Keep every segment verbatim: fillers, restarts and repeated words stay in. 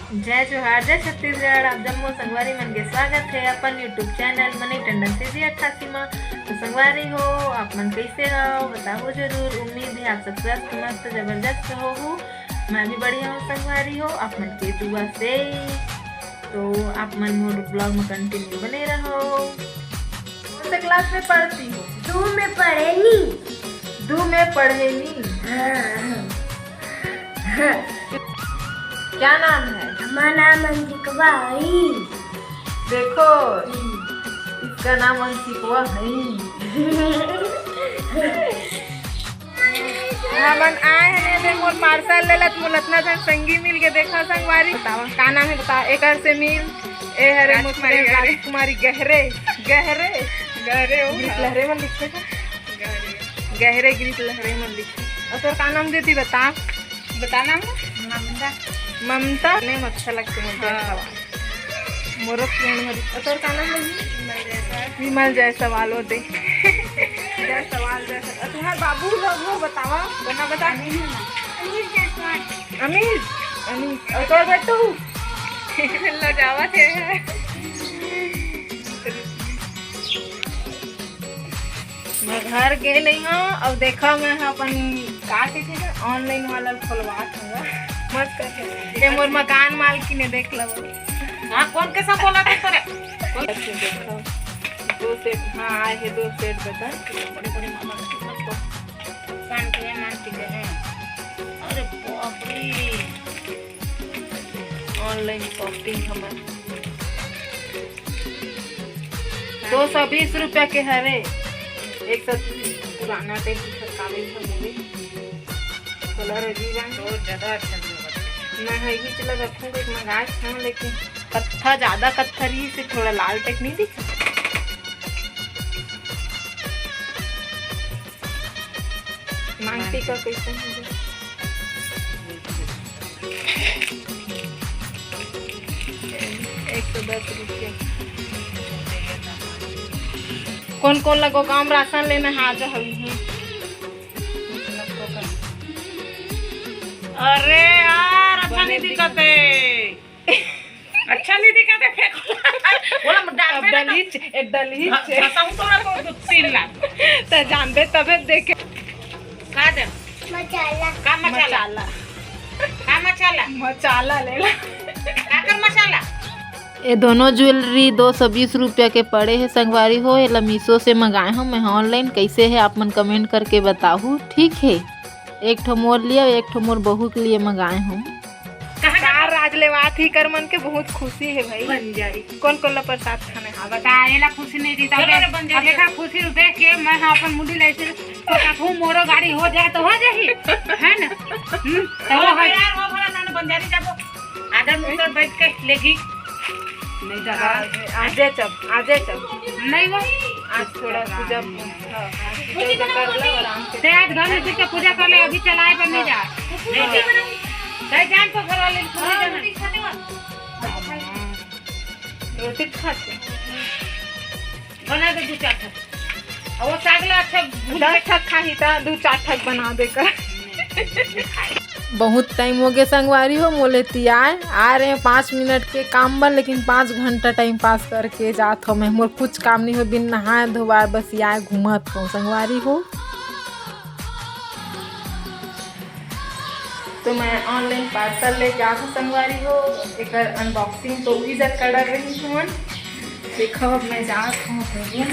जय जोहार, जय छत्तीसगढ़। आप जम्मो संगवारी मन के स्वागत हे अपन YouTube चैनल मनई टंडन सीजी अट्ठासी मा। तो संगवारी हो, आप मन कइसे हो, बताओ जरूर। उम्मीद हे आप सब स्वस्थ, मस्त, जबरदस्त होहू। मैं भी बढ़िया हूँ संगवारी हो, आप मन के दुआ से। तो आप मन मोर vlog में continue बने रहो। कौन से class में पढ़ती हो? दू में पढ़े नी। दू में पढ़े नी। हाँ। क्या नाम है? हमार नाम अंशिकवा है। देखो, इसका नाम अंशिकवा है। हमन आए हन एदे मोर parcel लेलत, मोला अतना झन संगी मिल के। देखा संगवारी, बतावा का नाम है, बतावा। एकर से मिल, ए हरे राजकुमारी मुस्लिम गहरे। राजकुमारी गहरे, गहरे, गहरे हो। गीत लहरे मन लिखे का? गहरे। गहरे गीत लहरे मन लिखे। और तोर का नाम दीदी, बता। बता नाम ना। ममता। ममता। नाम अच्छा लगते मुझे। हाँ। सवाल। मोरो friend हरी। अउ तोर का नाम होही? विमल जायसवाल। विमल जायसवाल होते। जायसवाल, जायसवाल। अउ तुम्हार बाबू लोग हो, बतावा। कोना बता? अमीर है ना? अमीर जायसवाल। अमीर? अमीर। अउ तोर बेटू? लजावत हे। मैं घर गे नहीं हूँ। अब देखा, मैं ह अपन का कहिथे, online वाला खोलवात हूँ। मस्त करके। ये मोर मकान मालकिन हे, देख लो। हाँ, कौन कैसा बोला था तोरे? कौन? दो set, हाँ, आए हे दो set बता। बड़े बड़े मामा के कितना को-, कान के, नाक के गए। अरे बाप रे। Online shopping हमर दो सौ बीस रुपया के हरे। एक सौ पुराना type के कागज ह मोरे। Colour अजीब है। बहुत ज्यादा अच्छा लगत हे। मैं ह इही चला रखूँ, एक मंगाए हूँ, लेकिन कत्था ज्यादा कत्था रही से थोड़ा लाल type नहीं दिखा। मांगटी का कैसे है? एक सौ दस रुपया। कौन कौन लगो काम राशन लेना है, आ जा हवी हूँ। अरे यार, अच्छा नहीं दिखत हे। अच्छा नहीं दिखा दे, फेंक। बोला, मत डाल अब दे ना। डलही च-, ए, डलही हाँ, च-। बताऊँ तो ना, तो दो तीन लाख। त जानबे तबे देखे। का दे? मसाला। का मसाला? मसाला। का मसाला? मसाला ले ला। का कर मसाला? ये दोनों jewellery दो सौ बीस रुपया के पड़े हे संगवारी हो। एला Meesho से मंगाए हूँ मैं online। कैसे हे आप मन comment करके बताहू, ठीक हे। एक ठो मोर लिए, एक ठो मोर बहू के लिए मंगाए हूँ। कहाँ का राज लेवात ही कर मन के बहुत खुशी हे भाई। बंजारी। कौन कौन ला प्रसाद खाना है? हाँ, बता, एला खुशी नहीं थी, तब चलो रे, बंजारी। अब देखा, खुशी देख के मैं, हाँ, अपन मुंडी ले से तो कहूँ, मोरो गाड़ी हो जाए तो हो जाही, है ना? हम्म, तो अरे हो भाई। यार, वो भला नान बंजारी जाबो, आधा मुसर बैठ के लेगी। नहीं दादा। आजे, आजे चल, आजे चल। नहीं वो। आज थोड़ा पूजा, हाँ, आज पूजा कर लो आराम से। ते आज घर में पूजा, पूजा कर ले, अभी चलाए पर नहीं जा। नहीं जा। कहीं जान तो घर वाले पूजा करना। रोटी खाते। बना दे दो चार ठक। और वो साग ला अच्छा भून दस ठक खाही ता दो चार ठक बना दे कर। बहुत time हो गए संगवारी हो, मोले तियाए आ रहे हैं पाँच मिनट के काम बर, लेकिन पाँच घंटा time pass करके जात हो मैं। मोर कुछ काम नहीं हो, बिन नहाए धोवाए बस आए घूमत हो संगवारी हो। तो मैं online parcel लेके आ हूँ संगवारी हो, एकर unboxing तो उही जग कर रही हूँ। देखो, अब मैं जात हूँ अपन room।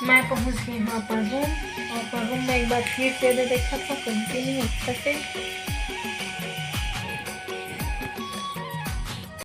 मैं पहुँच गई हूँ अपन room। और अपन room में एक बार फिर से दे देखा था, continue अच्छा से।